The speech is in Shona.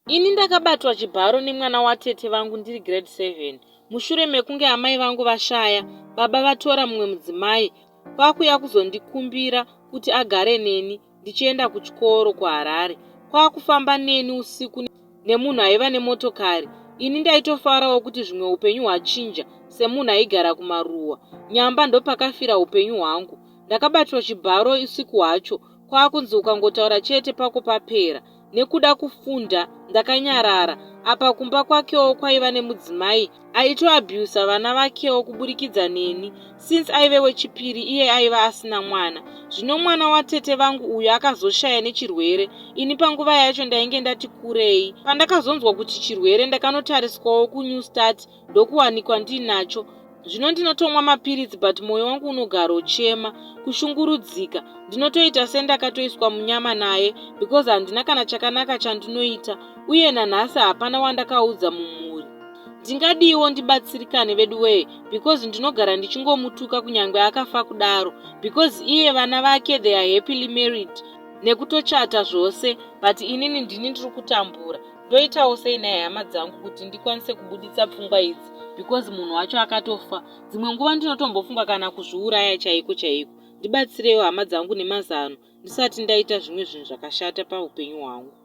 Ini ndakabatwa chibharo nemwana watete vangu ndiri grade 7 mushure mekunge amai vangu vashaya, baba vatora mumwe mudzimai kwakuya kuzondikumbira kuti agare neni ndichienda kuchikoro kuHarare. Kwakufamba neni usiku nemunhu aiva nemotokari. Ini ndaitofarawo kuti zvimwe upenyu hwachinja semunhu aigara kumaruwa. Nyamba ndopakafira upenyu hwangu. Ndakabatwa chibharo usiku hwacho kwakunzi ukangotaura chete pako papera. Nekuda kufunda ndakanyarara. Apa kumba kwakewo kwaiva nemudzimai aitoabuser vana vakewo kuburikidza neni since aive wechipiri iye aiva asina mwana. Zvino mwana watete vangu uyu akazoshaya nechirwere ini panguva yacho ndainge ndati kurei. Pandakazonzwa kuti chirwere ndakanotariswawo kuNew Start ndokuwanikwa ndiinacho. Zvino ndinotomwa mapiritsi but moyo wangu unogarochema kushungurudzika. Ndinotoita sendakatoiswa munyama naye because handina kana chakanaka chandinoita uye nanhasi hapana wandakaudza mumhuri. Ndingadiwo ndibatsirikane veduwee because ndinogara ndichingomutuka kunyange akafa kudaro because iye vana vake they are happily married nekutochata zvose but inini ndini ndiri kutambura. Ndoitawo sei nhai hama dzangu kuti ndikwanise kubuditsa pfungwa idzi because munhu wacho akatofa. Dzimwe nguva ndinotombofunga kana kuzviuraya chaiko chaiko. Ndibatsireiwo hama dzangu nemazano ndisati ndaita zvimwe zvinhu zvakashata paupenyu hwangu.